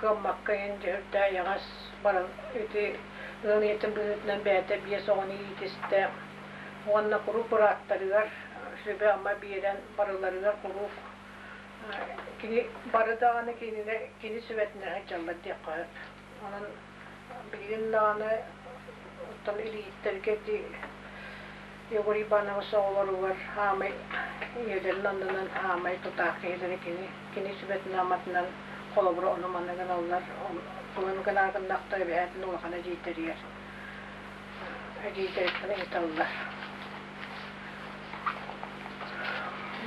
Кыаммакка иһин дьөһүрдээх эйэҕэс баран ити ыал ийэтин быһыытынан бэйэтэ биэс оҕону иитистэ уонна куруук бырааттарыгар сүбэ-ама биэрэн барыларыгар куруук кини бары даҕаны кинилэр кини сүбэтинэн сылдьаллар диэххэ сөп. Онон билигин даҕаны оттон илииттэргэ ити Егор Иванович оҕолоругар хаамай ийэлэрин аннынан хаамай тутаах киһилэрэ кини кини сүбэтинэн-аматынан холобура ону-маны гыналлар тугу эмэ гынаа гыннахтар эбэһээтин улахан эдьиийдэригэр эдьиийдэриттэн ыйыталлар.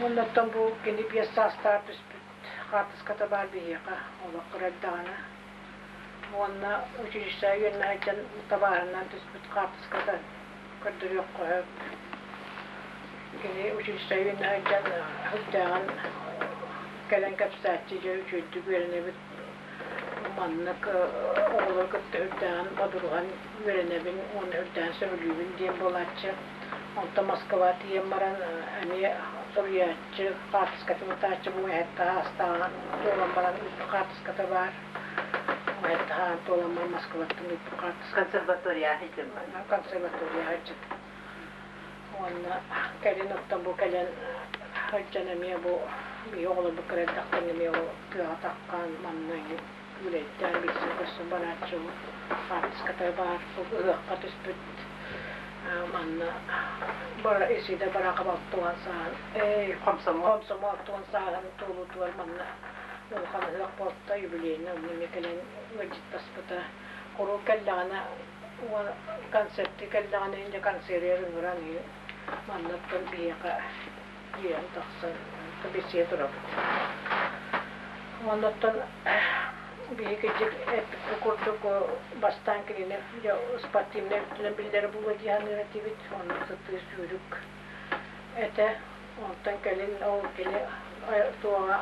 Уонна оттон бу кини биэс саастаах түспүт хаартыската баар биһиэхэ олох кыра эрдэҕинэ уонна училищеҕа үөрэнэ сылдьан табаарынан түспүт хаартыската көрдөрүөххэ сөп. Кини училищеҕа үөрэнэ сылдьан сүрдээҕин кэлэн кэпсээччи дьэ үчүгэйдик үөрэнэбит маннык оҕолору кытта сүрдээҕин бодоруһан үөрэнэбин уонна сүрдээҕин сөбүлүүбүн диэн буолааччы. Онтон Москва тиийэн баран эмиэ суруйааччы хаартыскатын ытааччы бу эһэтэ астааҕын туолан баран ыыппыт хаартыската баар. Эһэтэ хаан туолан баран Москваттан ыыппыт хаартыската. Консерватория сылдьан Консерватория сылдьан. Уонна кэлин оттон бу кэлэн сылдьан эмиэ бу биһи оҕолорбут кыра эрдэхтэринэ эмиэ ол тыаҕа таххан манна күүлэйдээн билсэн-көрсөн барааччы хаартыската баар ыһыахха түспүт манна Исида Барахов 60 сааһын Хомсомуол Хомсомуол 60 сааһын туолуутугар манна улахан ыһыах буолта юбилейный онно эмиэ кэлэн ыалдьыттаспыта куруук кэллэҕинэ концерты кэллэҕинэ инде концерыгар ыҥыран маннаттан биһиэхэ киирэн тахсан билсиһэ турабыт. Оннуттан биһиги дьик эппит курдук бастаан кинини спортивнай өттүнэн биллэрэ буолуо дии саныыр этибит. Онно сытыы сүүрүк этэ. Онтон кэлин ол кини туоҕа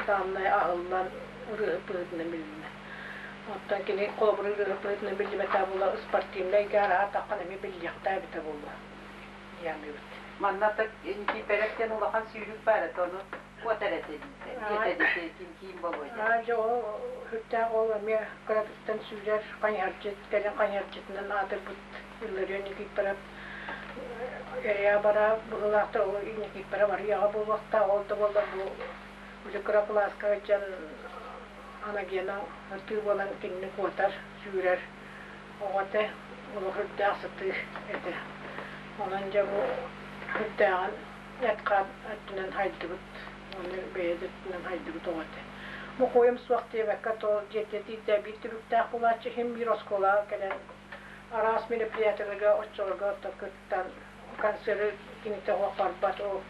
дааннай аһыллан ырыаһыт быһыытынан билиннэ. Оттон кини холобур ырыаһыт быһыытынан биллибэтэ буолла спортивнай араатаххын эмиэ биллиэхтээх эбитэ буолуо. Дианыыбыт. Манна Никииппэрэп диэн улахан сүүрүк баар этэ, ону куотар этэ диэтэ ким киин болуой Аа дьэ ол сүрдээх ол эмиэ кыратыттан сүүрэр хайыһардьыт, кэлин хайыһардьытынан аатырбыт Илларион Никииппэрэп эрийэ бара быһыылаахтар ол Никииппэрэп арыйаҕа буолуохтаах, ол да буоллар бу уже кыра кылааска сылдьан Анагена ытыы буолан кинини куотар, сүүрэр Оҕо этэ, олох үрдээх сытыы этэ. Онон дьэ бу үрдээҕин эт-хаан өттүнэн хайдыбыт уонна бэйэ да өттүнэн хайдыбыт оҕо этэ. Бокуойум суох диэбэккэ то дьиэтэ тиийдэ биир түбүктээх буолааччы иһин биир оскуолаҕа кэлэн араас мероприятиеларга оччолорго оттон кыттан концеры кинитэ оһох барбат ол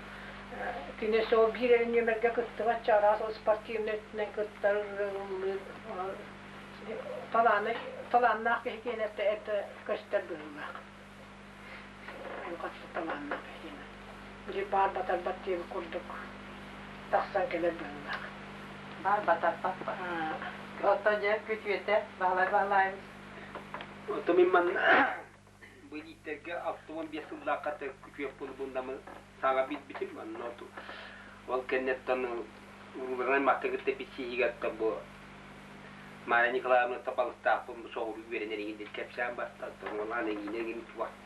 кини сол биир эрэ нүөмэргэ кыттыбат араас спортивнай өттүнэн кыттар ыллыыр онон Талааны, талааннаах киһи диэн эрдэ эрдэ көстөр быһыылаах. Айылҕаттан талааннаах киһи диэн. Били баар батарбат диэбит курдук тахсан кэлэр быһыылаах. Баар батарбат ба. Оттон дьэ күтүөтэ Баһылай Баһылаевич. Оттон мин манна бу илииттэргэ 65 сыллаахха күтүөх буолбундамы саҥа билбитим. Онно ол кэнниттэн урууларынан махта кытта билсиһиигэр бу Мария Николаевна балыстаахпын бу соҕуруу үөрэнэр иҥин диэн кэпсээн барта. Оттон ол Анегина иҥин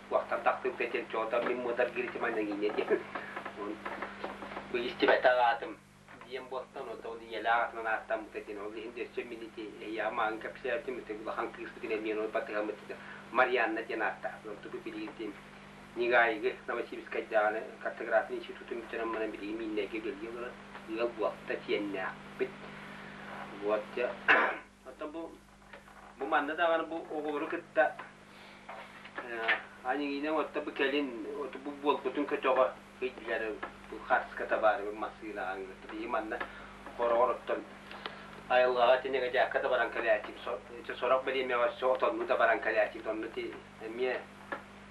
туохтан тахсыбыта диэн чоотон мин муодаргыыр Анегина диэн. Бу истибэтэх аатым диэн буолтан, оттон ол ийэлээх аатынан ааттаммыта диэн. Ол иһин өссө мин ити эйиэхэ мааҕын кэпсээбитим, ити улахан кыыспытын эмиэ ол батыһаммыт Марианна диэн ааттаах. Онтубу билигин диэн Нигаайыгы Новосибирскайдааҕы картография институтун бүтэрэн баран билигин Мииннэйгэ үлэлии олорор ыал буолта сиэннээхпит. Вот оттон бу бу манна даҕаны бу оҕолору кытта Анегина отто бу кэлин бу буолбутун көтөҕө ыйдылар бу хаартыската баар массыынаҕа биһи манна хороҕор оттон айылҕаҕа тинэгэ дьаакка да баран кэлээччим сорох бириэмэҕэ өссө отонну да баран кэлээччим онно ти эмиэ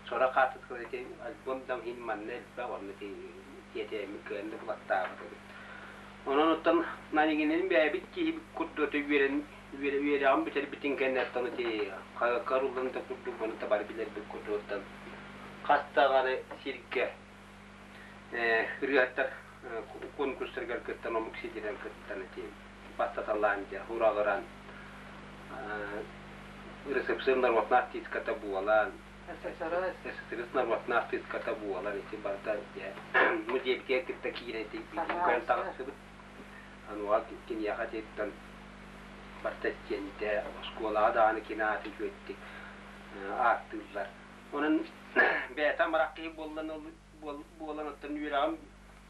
сорох хаартыскалар ити альбом да иһин манна элбэх онно ти тиэтэйэммит кыайан да булаттаабат эбит Онон оттон Нанигинин бэйэбит киһибит курдук үөрэн үөрэҕин бүтэрбитин кэнниттэн ити харуллан да курдук ону табар билэрбит курдуктан хас даҕаны сиргэ ырыаһыттар конкурстарыгар кыттан омук сирдэрин кыттан ити бастаталаан дьэ ураҕыран. РСФСР народнай артистката буолан, СССР СССР народнай артистката буолан ити барыта музейбитигэр кытта киирэн ити көрөн таҕыстыбыт. Ануа киниэхэ тиэттэн барыта истиэнитэ, оскуолаҕа даҕаны кини аатын үчүгэйдик ааттыыллар. Онон бэйэтэ амарах киһи буоллан буолан оттон үөрэҕим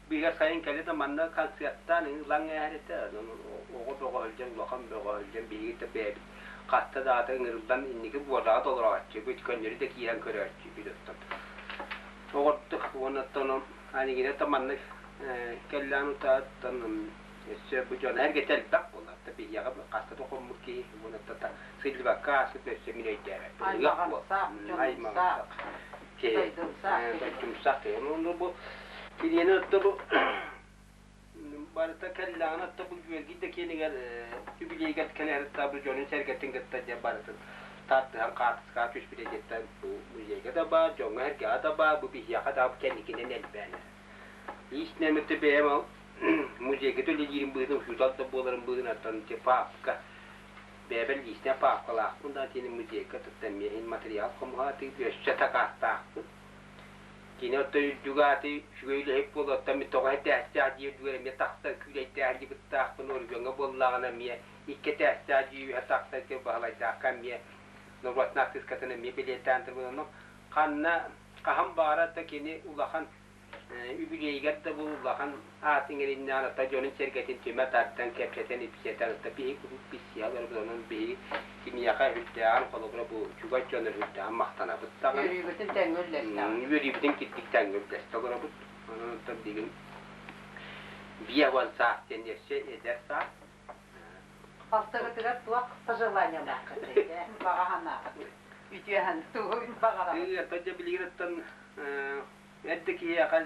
быыһыгар сайын кэлэ да манна концертаан ылаҥ ээһэр этэ. Онон оҕо бөҕө сылдьан, улахан бөҕө сылдьан биһиги да бэйэбит хаста да аата ыҥырыллан инники буордаҕа толорооччубут, көннөрү да киирэн көрөөччүбүт оттон. Оҕордук уонна оттон анигина да маннык кэллээн утааттан өссө бу дьон эргэтэ элбэх буолла. Биһиэхэ хаста да хоммут киһи уонна сылдьыбакка ааспыт өссө мин өйдөөбөппүн. Аймаҕымсах, дьонумсах, дойдумсах. Дойдумсах киһи. Ону бу кинини отто бу барыта кэллэҕинэ отто бу үөргит да киэнигэр үбүлүөйгэр кэлэһэртэ бу дьонун сэргэтин кытта дьэ барытын тардыһан хаартыскаҕа түспүтэ диэттэн бу музейга да баар, дьоҥҥо эргэҕэ да баар, бу биһиэхэ да кэнникинэн элбээн эрэр. Иистэнэммит бэйэм ол музейга да үлэлиирим быһыытынан учуутал да буоларым быһыытынан оттон ити паапка бэйэбэр лиистэн паапкалаахпын да итини музейга кытта эмиэ иһин материал хомуһаатыы өссө сакаастаахпын. Кини оттон үрдүк ааты үчүгэй үлэһит буолуо оттон мин тоҕо этээстээх дии үрдүгэр эмиэ тахсан күүлэйдээх дьыбыттаахпын оройуоҥҥа буоллаҕына эмиэ икки этээстээх дии үһэ тахсан Баһылайдаахха эмиэ норуотун артыыскатын эмиэ бэлиэтээн турбут онно ханна хаһан баҕарар да кини улахан үбүлүөйүгэр да бу улахан аат иҥэриннэҕин оттон дьонун-сэргэтин түмэ тардан кэпсэтэн-ипсэтэн оттон биһиги куруук билсиһэ олоробут онон биһиги киниэхэ үрдээҕин холобура бу чугас дьонор үрдээҕин махтанабыт даҕаны Үөрүүгүтүн тэҥҥэ үллэстэҕит. Үөрүүбүтүн кирдик тэҥҥэ үллэстэ олоробут. Онон оттон билигин 50 саас диэн өссө эдэр саас. Балтыгытыгар туох пожеланиялааххытый? Баҕа санааҕыт. Үтүө тугу баҕараҕыт? Оттон дьэ билигин оттон Эрдэ киһиэхэ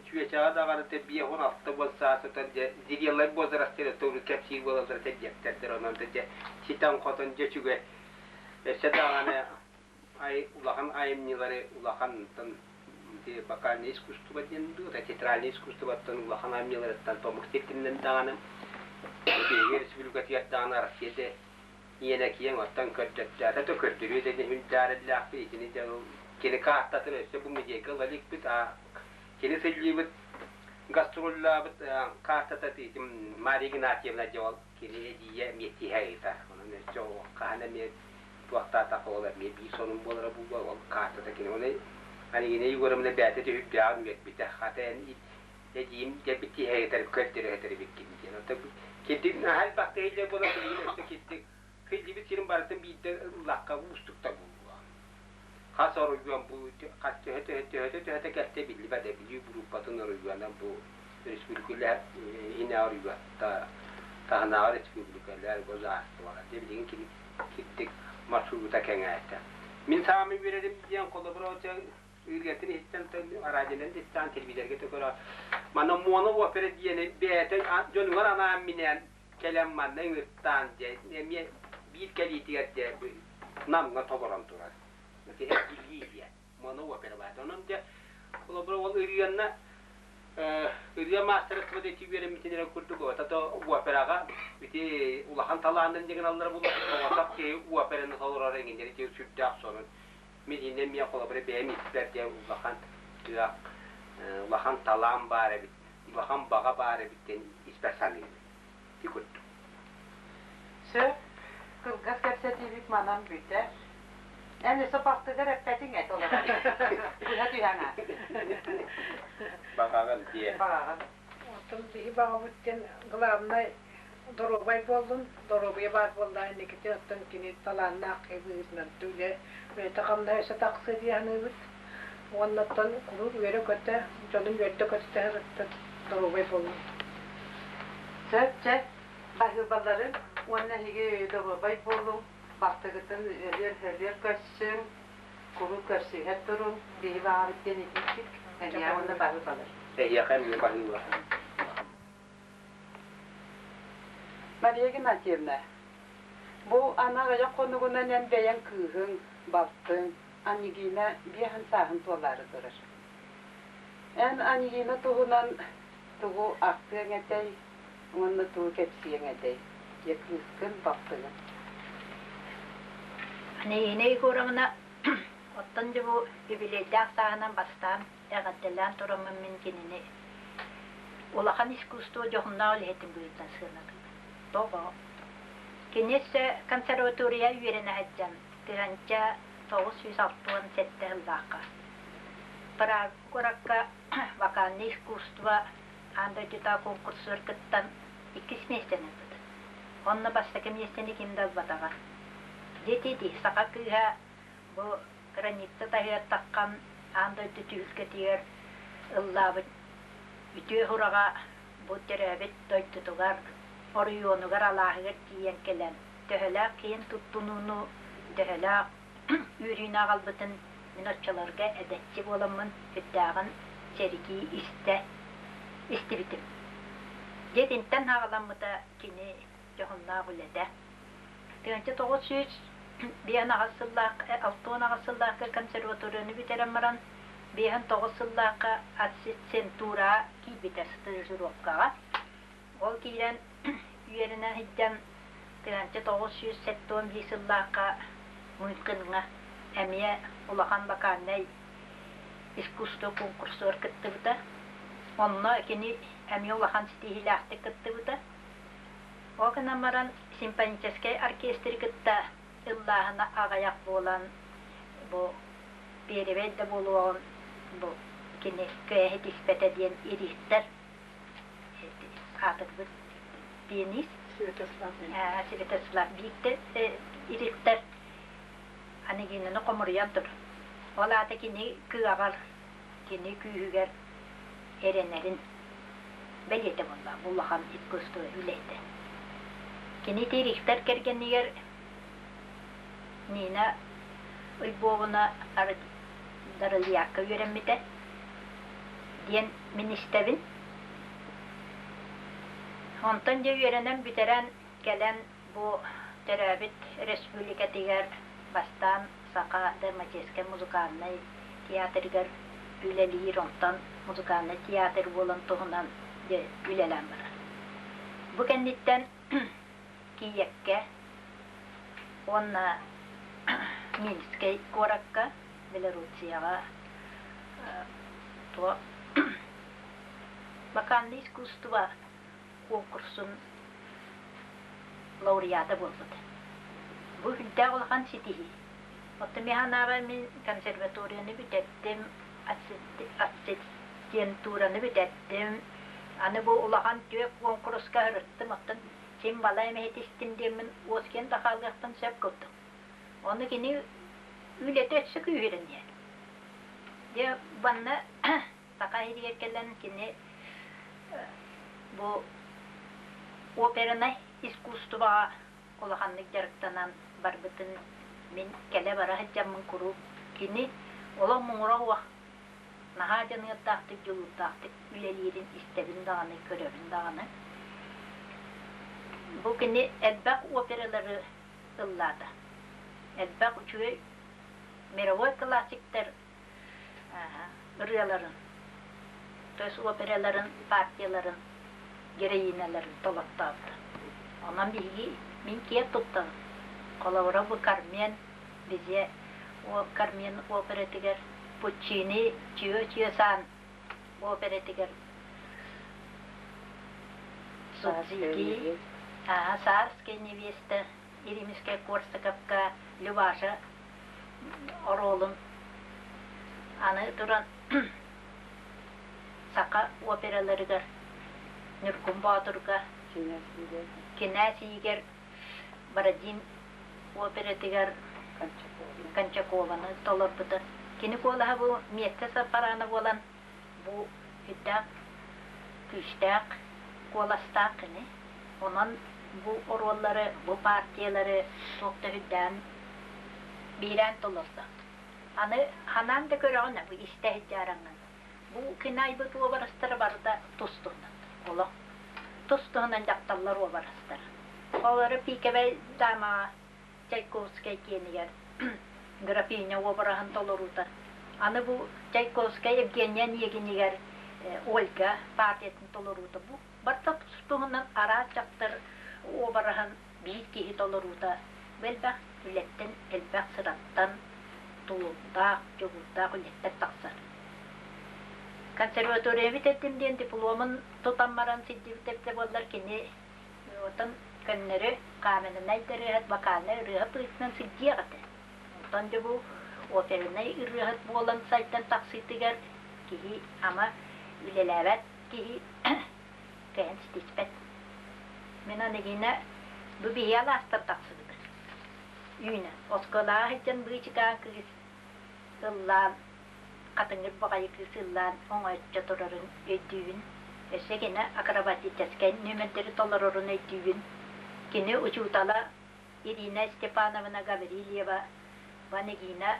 чүөчэҕэ даҕаны 56 уон саас отон дьэ зрелай возрастар тугу кэпсиир буолаллара диэктэрдэр онон да дьэ ситэн-хотон дьэ үчүгэй өссө даҕаны ай улахан айымньылары улахантан ити вокальное искусство диэн дуу театральное искусствоттан улахан айымньыларыттан томук сиртинэн даҕаны биһиги республикатыгар даҕаны Россия да иэнэ киэҥ оттон көрдөттөөтө да көрдөрүө да иһин итини дьэ кини каартатын өссө бу музейга ыла иликпит а кини сылдьыбыт гастроллаабыт каартата тиитим Мария Игнатьевна дьэ ол кини эдьиийэ эмиэ тиһэ ыйытар онон өссө хаһан эмиэ туохтаатах ол эмиэ биир сонун буолара буолуо ол каартата кини оны Анигина Егоровна бэйэтэ түһүргээҕин үөрбүтэ хата эн эдьиийим кэлбит тиһэ ыйытар көрдөрө сытар эбиккин диэн оттон кирдик наһаа элбэх киһилэр буолан билигин өссө кирдик Кэллибит сирин барытын биирдэ ыллахха уустуктар буолуо. Хас оройуон бу хас төһө төһө төһөтө төһөтө кэлтэ биллибэт ээ Бүлүү группатын оройуона бу республикалар иһинээҕи оройуоттар таһынааҕы республикалар государстволар дьэ билигин кини кирдик маршрута кэҥээтэ. Мин саамай үөрэрим диэн холобура ырыатын иһиттэн радионан да истэҕин телевизорга да көрө манна моно опера диэни бэйэтэ дьонугар анаан-минээн кэлэн манна ыҥыртаан дьэ эмиэ биир кэлиитигэр дьэ Намҥа толорон турар. Ити эргиллии диэн моно опера баар. Онон дьэ холобура ол ырыанна ырыа маастарыстыбата ити үөрэммитин эрэ курдук ото операҕа ити улахан талаанын дьыгыналлара булар соҕотох киһи операны толорор эҥиннэри ити сүрдээх сонун. Мин иннэ эмиэ холобура бэйэм испэр дьэ улахан кыах улахан талаан баар эбит улахан баҕа баар эбит диэн испэр саныыбын. Ити курдук. Сөп. Кылгас кэпсэтиибит манан бүтэр. Эн өссө балтыгар эппэтиҥ эт олорон. Быһа түһэн аа. Баҕаҕын диэ. Баҕаҕын. Оттон биһи баҕабыт диэн главнай доруобай буоллун, доруобуйа баар буоллаҕына инникитин оттон кини талааннаах киһи быһыытынан үлэ үлэтэ-хамнаһа өссө тахсыа дии саныыбыт. Уонна оттон куруук үөрэ-көтө, дьонун үөрдэ-көтүтэ сырыттын, доруобай буоллун. Сөп, чэ, баһыыбаларын уонна эһиги доруобай буолуҥ, балтыгытын өлүөр-өлүөр көрсүҥ, куруук көрсүһэ туруҥ, биһи баҕабыт диэн итиитик, эһиэхэ уонна баһыыбалар. Эһиэхэ эмиэ баһыыба. Мария Геннадьевна, бу аны аҕыйах хонугунан эн бэйэҥ кыыһыҥ, балтыҥ Анегина биэһин сааһын туолаары турар. Эн Анегина туһунан тугу ахтыаҥ этэй уонна тугу кэпсиэҥ этэй? Дьэ кыыскын, балтыгын. Ангелина Егоровна оттон дьэ бу юбилейдаах сааһынан бастаан эҕэрдэлээн тураммын мин кинини улахан искусство дьоһуннаах үлэһитин быһыытынан сыаналыыбын. Тоҕо? Кини өссө консерватория үөрэнэ сылдьан 1967 сыллаахха Прага куоракка вокальное искусство аан дойдутааҕы конкурсугар кыттан иккис миэстэни ылбыт. Онно бастакы миэстэни ким да ылбатаҕа. Дьэ саха кыыһа бу граница таһыгар таххан аан дойду түһүлгэтигэр ыллаабыт үтүө сураҕа бу төрөөбүт дойдутугар, оройуонугар, алааһыгар тиийэн кэлэн төһөлөөх киэн туттунууну, төһөлөөх үөрүүнү аҕалбытын мин оччолорго эдэччи буоламмын сүрдээҕин сэргии истэ истибитим. Дьэ итинтэн аҕаламмыта кини дьоһуннаах үлэтэ. 1958 сыллаах, 68 сыллаахха консерваторияны бүтэрэн баран, 59 сыллаахха ассистентураҕа киирбитэ стажировкаҕа. Ол киирэн үөрэнэ сылдьан 1971 сыллаахха Мюнхеҥҥа эмиэ улахан вокальнай искусство конкурсугар кыттыбыта. Онно кини эмиэ улахан ситиһиилээхтик кыттыбыта. Ол гынан баран симфоническай оркестры кытта ыллааһына аҕыйах буолан бу биэрэбэй да буолуоҕун бу кини кыайа ситиспэтэ диэн ириһиттэр аатырбыт пианист Святослав Святослав Бииктэр ириктэр Анегинаны хомуруйан тур. Ол аата кини кыаҕар, кини күүһүгэр эрэнэрин бэлиэтэ буолла бу улахан искусство үлэһитэ. Кини ити Рихтер кэргэнигэр Нина Львовна Дарыльякка үөрэммитэ диэн мин истэбин. Онтон дьэ үөрэнэн бүтэрэн кэлэн бу төрөөбүт республикатыгар бастаан Саха драматическай музыкальнай театрыгар үлэлиир, онтон музыкальнай театр буолан туһунан дьэ үлэлээн барар. Бу кэнниттэн Киевкэ уонна Минскэй куоракка, Белоруссияҕа туох вокальное искусство куонкурсун лауреата буолбут. Бу үрдээх улахан ситиһии. Оттон мин санаабар мин консерваторияны бүтэрдим, ассистентураны бүтэрдим. Аны бу улахан түөрт куонкуруска ырыттым, оттон син балай эмэ ситистим диэммин уоскуйан да хаалыахпын сөп курдук. Ону кини үлэтэ өссө күүһүрэн иһэр. Дьэ, манна Саха иһигэр кэлэн кини бу опернай искусствоҕа улаханнык дьарыктанан барбытын мин кэлэ-бара сылдьаммын куруук кини олох муҥура суох наһаа дьаныардаахтык, дьулуурдаахтык үлэлиирин истэбин даҕаны, көрөбүн даҕаны. Бу кини элбэх опералары ыллаата. Элбэх үчүгэй мировой классиктар ырыаларын, то есть операларын, партияларын, героиняларын толортообута. Онон биһиги мин киэн туттабын. Холобура бу Кармен бизе Кармен оператыгар Пуччини Чио-Чио Сан оператыгар Судзики, Царская невеста Римская Корсаковка Любаша оруолун аны туран саха операларыгар Ньургун Боотурга Кинээс иигэр Бородин оператыгар Кончакованы толорбута. Кини куолаһа бу миэстэ саппараана буолан бу сүрдээх күүстээх куоластаах кини. Онон бу оруоллары, бу партиялары туох да үрдээн биирээн толордо. Аны ханаан да көрөҕүн бу истэ сылдьаараҥҥын. Бу кини айбыт уобарастара барыта тус-туһунан. Олох тус-туһунан дьахталлар уобарастара. Олору пиикэбэй даамаҕа Чайковскай киэнигэр графиня уобараһын толоруута. Аны бу Чайковскай Евгения Онегинигэр Ольга партиятын толоруута. Бу барыта туһунан араас дьахтар уобараһын биир киһи толоруута. Бу элбэх үлэттэн, элбэх сыраттан, тулуурдаах, дьулуурдаах үлэттэн тахсар. Консерватория бүтэрдим диэн дипломун тутан баран сылдьыбыт эбитэ буоллар кини оттон көннөрү камернай да ырыаһыт, вокальнай ырыаһыт быһыытынан сылдьыах этэ. Онтон дьэ бу опернай ырыаһыт буолан сайдан тахсыытыгар киһи ама үлэлээбэт киһи кыайан ситиспэт. Мин аныгына бу биһи алаастан тахсыбыта. Үүнэ оскуолаҕа сылдьан быычыкаан кыыс ыллаан хатыҥыр баҕайы кыыс ыллаан оҥооччо турарын өйдүүбүн. Өссө кини акробатическай нүөмэрдэри толорорун өйдүүбүн. Кини учуутала Ирина Степановна Гаврильева Ванегина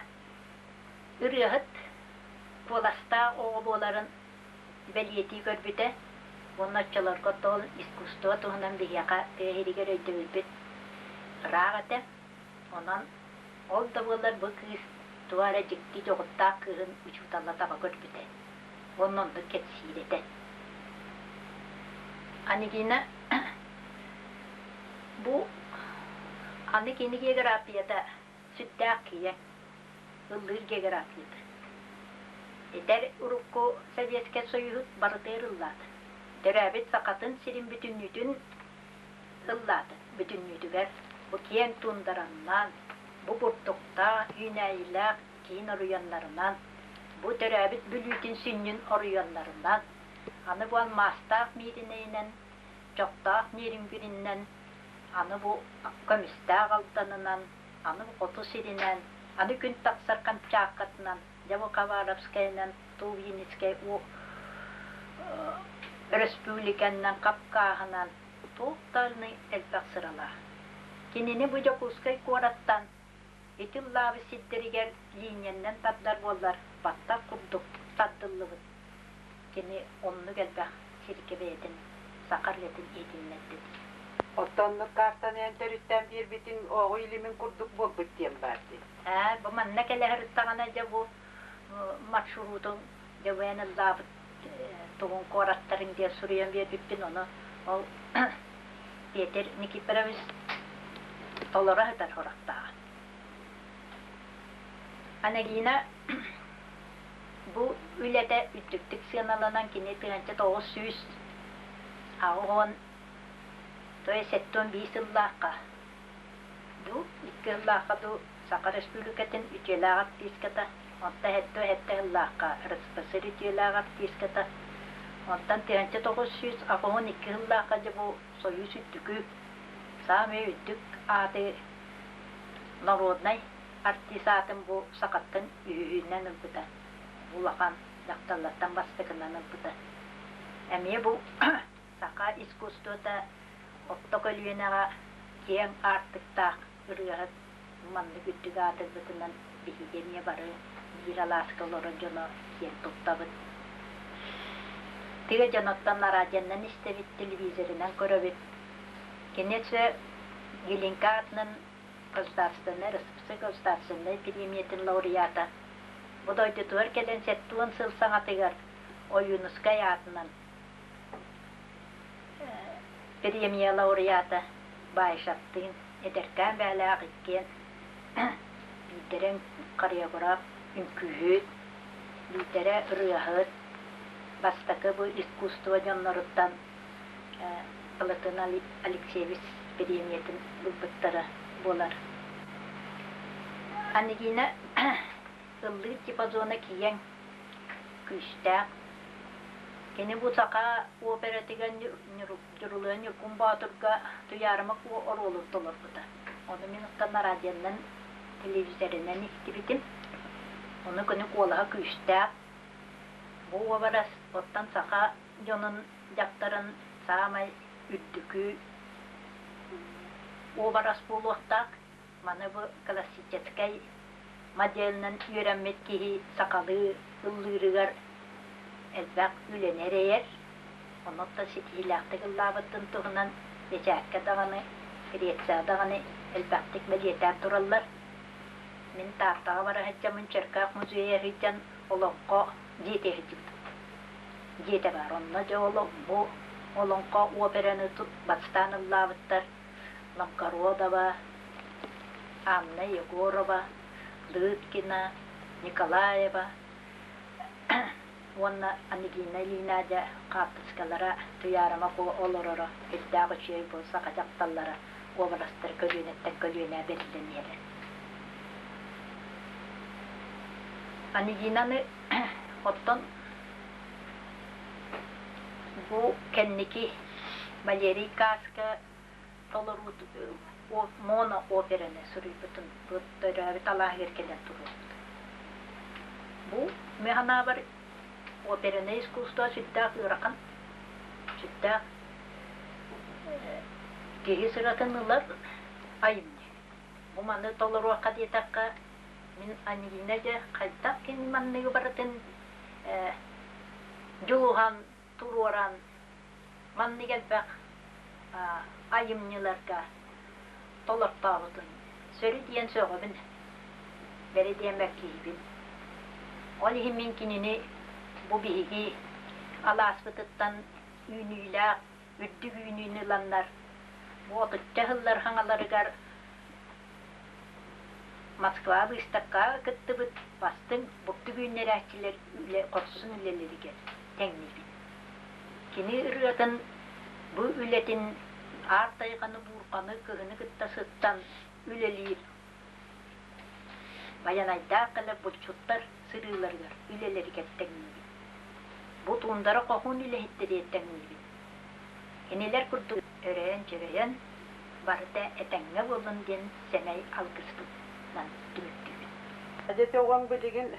ырыаһыт куоластаах оҕо буоларын бэлиэтии көрбүтэ уонна оччолорго ол искусство туһунан биһиэхэ тыа иһигэр өйдөбүлбүт ыраах этэ. Онон ол да буоллар бу кыыс туох эрэ дьикти дьоҕурдаах кыыһын учуутала таба көрбүтэ уонна оннук кэпсиир этэ. Анегина бу аны кини географията сүрдээх киэҥ, ыллыыр географията. Эдэр урукку Советскай Союһут барытыгар ыллаата. Төрөөбүт Сахатын сирин бүтүннүүтүн ыллаата. Бүтүннүүтүгэр бу киэҥ туундараннан, бу бурдуктаах, үүнээйилээх киин оройуоннарынан, бу төрөөбүт Бүлүүтүн сүнньүн оройуоннарынан, аны бу алмаастаах Мииринэйинэн, чохтоох Нерюнгриннэн, аны бу көмүстээх Алданынан, аны хоту сиринэн, аны күн тахсар Камчааккатынан, дьэ бу Хабаровскайынан, Тувинскай өрөспүүбүлүкэннэн, Хапкааһынан туох даҕаны элбэх сыралаах. Кинини бу Дьокуускай куораттан ити ыллаабыт сирдэригэр лииньэннэн тардар буоллар баттах курдук тардыллыбыт. Кини оннук элбэх сиргэ бэйэтин саха ырыатын иһитиннэрдэ дии. Оттон картаны эн төрүттээн биэрбитиҥ оҕо илимин курдук буолбут диэн баар дии. Ээ, бу манна кэлэ сырыттаҕына дьэ бу маршрутун дьэ бу эн ыллаабыт тугун куораттарын диэн суруйан биэрбиппин ону ол Петр Никифорович толоро сытар сурахтааҕа. Анагина бу үлэтэ үрдүктүк сыаналанан кини 1980 то есть 71 сыллаахха дуу, икки сыллаахха дуу Саха Республикатын үтүөлээх артистката, онтон сэттэ сэттэ сыллаахха РСФСР үтүөлээх артистката, онтон 1982 сыллаахха дьэ бу Союз үрдүкү, саамай үрдүк ааты народнай артист аатын бу сахаттан үһүһүнэн ылбыта. Улахан дьахталлартан бастакынан ылбыта. Эмиэ бу саха искусствота орто көлүөнэҕэ киэҥ аартыктаах ырыаһыт маннык үрдүк аатырбытынан биһиги эмиэ бары биир алааска олорор дьоно киэн туттабыт. Тыа дьоноттон радионан истэбит, телевизорынан көрөбүт. Кини өссө Гелинка аатынан государственнай РСФСР государственнай премиятын лауреата. Бу дойдутугар кэлэн 70 сыл саҥатыгар Ойуунускай аатынан премия лауреата Баишевтыын эдэркээн бээлээх иккиэн биирдэрэ хореограф, үҥкүүһүт, биирдэрэ ырыаһыт, бастакы бу искусство дьонноруттан Платон Алексеевич премиятын ылбыттара буолар. Анегина ыллыыр диапазона киэҥ, күүстээх. Кини бу саха оператыгар Дьурулуйан Ньургун Боотурга Туйаарыма Куо оруолун толорбута. Ону мин оттон радионан, телевизорынан истибитим. Ону кини куолаһа күүстээх. Бу уобарас оттон саха дьонун дьахтарын саамай үрдүкү уобарас буолуохтаах. Маны бу классическай моделынан үөрэммит киһи сахалыы ыллыырыгар элбэх үлэни эрэйэр. Онуоха ситиһиилээхтик ыллаабытын туһунан бэчээккэ даҕаны, Грецияҕа даҕаны элбэхтик бэлиэтээн тураллар. Мин Тааттаҕа бара сылдьаммын Чөркөөх музейа сылдьан олоҥхо дьиэтэ сылдьыбытым. Дьиэтэ баар. Онно дьэ ол бу олоҥхо операны бастаан ыллаабыттар Новгородова. Анна Егорова, Лыткина, Николаева уонна Ангина Ильина дьэ хаартыскалара Туйаарыма Куо олороро сүрдээх үчүгэй бу саха дьахталлара уобарастар көлүөнэттэн көлүөнэ бэриллэн иһэр. Ангинаны оттон бу кэнники Валерий Каска толоруут моно-операны суруйбутун бу төрөөбүт алааһыгар кэлэн туруорбут. Бу мин санаабар опернай искусство сүрдээх ыарахан, сүрдээх киһи сыратын ылар айымньы. Бу маны толоруохха диэтэххэ, мин Ангелина дьэ хайдах кини манныгы барытын дьулуһан туруоран маннык элбэх айымньыларга толортообутун сөрү диэн сөҕөбүн, бэри диэн бэркиһиибин. Ол иһин мин кинини бу биһиги алааспытыттан үүнүүлээх үрдүк үүнүүнү ыланнар бу отучча сыллар хаҥаларыгар Москва быыстапкаҕа кыттыбыт бастыҥ бурдук үүннэрээччилэр үлэ хорсун үлэлэригэр тэҥниибин. Кини ырыатын бу үлэтин аар тайҕаны буурҕаны кыһыны кытта сыттан үлэлиир Байанайдаах кэлэр булчуттар сырыыларыгар үлэлэригэр тэҥниибин. Бу туундара хоһуун үлэһиттэригэр тэҥниибин. Кинилэр курдук өрөйөн-чөрөйөн, барыта этэҥҥэ буоллун диэн сэмэй алгыспытынан түмүктүүбүн. Дьэ оҕоҥ билигин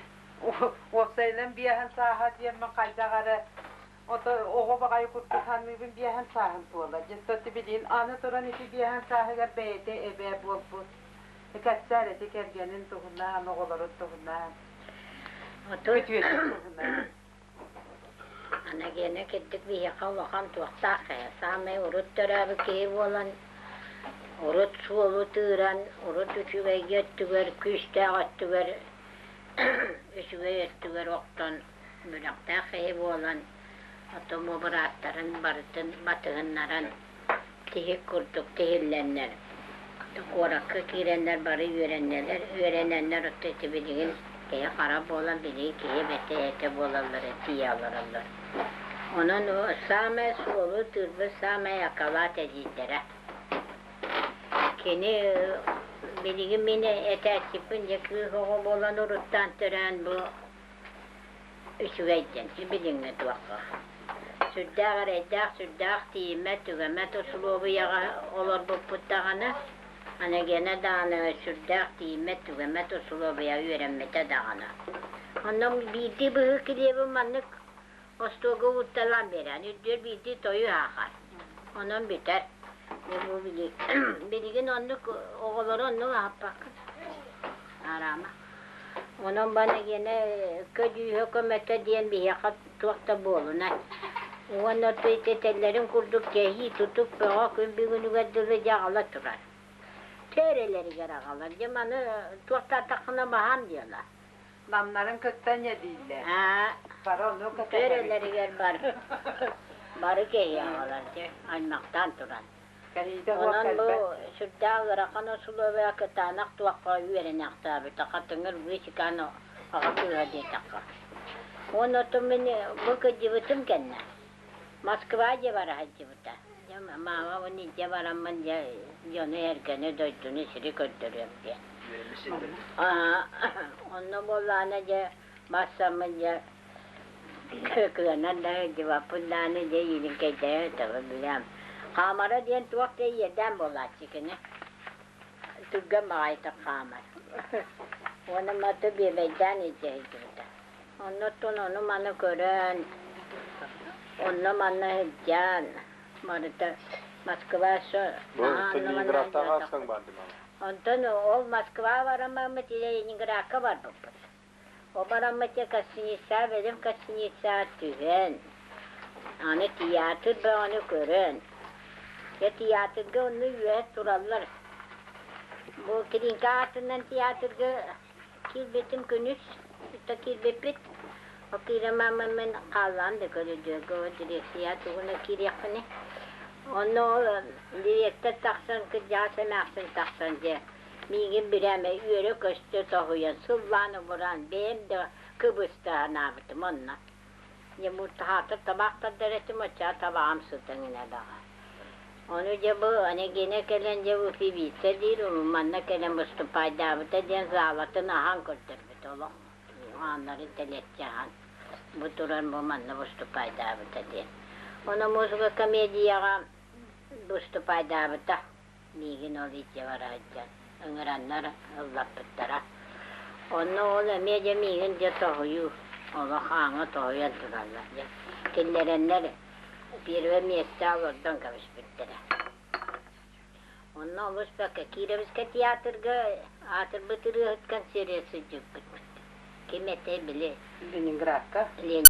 уопсайынан биэһэн сааһа диэммин хайдах эрэ ото оҕо баҕайы курдук саныыбын биэһэн сааһын туолар. Дьэ билигин аны туран ити биэһэн сааһыгар бэйэтэ эбээ буолбут. Кэпсээр ити кэргэнин туһунан, оҕолорун туһунан, күтүөтүн туһунан. Анагена кирдик биһиэхэ улахан туохтаах ээ. Саамай урут төрөөбүт киһи буолан, урут суолу тыыран, урут үчүгэйгэ өттүгэр, күүстээх өттүгэр, үчүгэй өттүгэр охтон, бүрэхтээх киһи буолан, оттон бу бырааттарын барытын батыһыннаран тиһик курдук тиһиллэннэр, куоракка киирэннэр бары үөрэннэлэр, үөрэнэннэр оттон ити билигин киһи хара буолан билигин киһи бэтэ эһэтэ буолаллара тиийэ олороллор. Онон саамай суолу тыырбыт саамай акалаат эдьиийдэрэ. Кини билигин мин этээччиппин дьэ кыыс оҕо буолан уруттаан төрөөн бу Үчүгэй диэн билиҥҥи туохха сүрдээх эрэйдээх, сүрдээх тиийиммэт, түгэммэт усулуобуйаҕа олорбуппут даҕаны, Анагена даҕаны сүрдээх тиийиммэт, түгэммэт усулуобуйаҕа үөрэммитэ даҕаны. Онно биирдии быһыы килиэбин маннык остуолга уутталаан биэрэн, үрдүөр биирдии тойу аахар. Онон бүтэр. Билигин оннук оҕолору оннук аһаппаккын. Араама. Онон баны көдьүүһэ көмөтө диэн биһиэхэ туох да буолунай. Уонна этэллэрин курдук кэһии тутук бөҕө күн бүгүнүгэр дылы дьэ аҕала турар. Төрөлөрүгэр аҕалар. Дьэ маны туохтаатаххына баһаам дьыала. Намнарын кытта не дииллэр. Бары ону Төрөлөрүгэр бары бары кэһии аҕалар дьэ аймахтаан туран. Кэһиитэ суох Онон бу кэлбэт. сүрдээх ыарахан усулуобуйа кытаанах туохха үөрэнээхтээбитэ хатыҥыр быычыкаан аҕа кыыһа диэтэххэ. Уонна оттон мин бу кырдьыбытым кэннэ Москва дьэ бара сылдьыбыта. Дьэ маама бу илдьэ бараммын дьэ дьону эргэни дойдуну сири көрдөрүөм диэн. Онно буоллаҕына дьэ барсаммын дьэ Кыанар да сылдьыбаппын даҕаны дьэ иилиҥкэйдэрэ ыытабын билэм. Хаамара диэн туох да иэдээн буолааччы кини. Түргэн баҕайытык хаамар. Уонна маты биэбэйдээн илдьэ сылдьыбыта. Оннуттан ону-маны көрөн, онно-манна сылдьан, барыта Москва наһаа онно-манна сылдьыбатахпыт. Онтон ол Москва бараммыт Ленинградка барбыппыт. Ол бараммыт дьэ гостиница, бэлэм гостиницаҕа түһэн, аны театр бөҕөнү көрөн, дьэ театрга онно үөһэ тураллар. Бу Киринка аатынан театрга киирбитим күнүс, то киирбиппит. Ол киирэн маамам мин хааллаҕым да көрүдүөргэ ол дирекция тугуна киириэхпиний. Онно ол дириэктэр тахсан, кырдьаҕас эмээхсин тахсан дьэ. Миигин бирээмэ үөрэ-көстө тоһуйан, сыллаан-убураан бэйэм да кыбыста санаабытым онно. Дьэ бу таһаатар табаах тардар этим, оччоҕо табаҕым сытан даҕа. Ону дьэ бу Анегина кэлэн дьэ бу певица диир, манна кэлэн выступайдаабыта диэн залатын аһан көрдөрбүт олох. Ааннарын тэлэччи аһан бу туран бу манна выступайдаабыта диэн. Ону музыка комедияҕа выступайдаабыта. Миигин ол илдьэ бара сылдьан ыҥыраннар ыллаппыттара. Онно ол эмиэ дьэ миигин дьэ тоһуйуу, олох ааҥҥа тоһуйан тураллар дьэ. Киллэрэннэр первое миэстэ олордон кэбиспиттэрэ. Онно олус бэккэ Кировскай театрга аатырбыт ырыаһыт консерве сылдьыбыппыт. Ким этэй били Ленинградка. Лен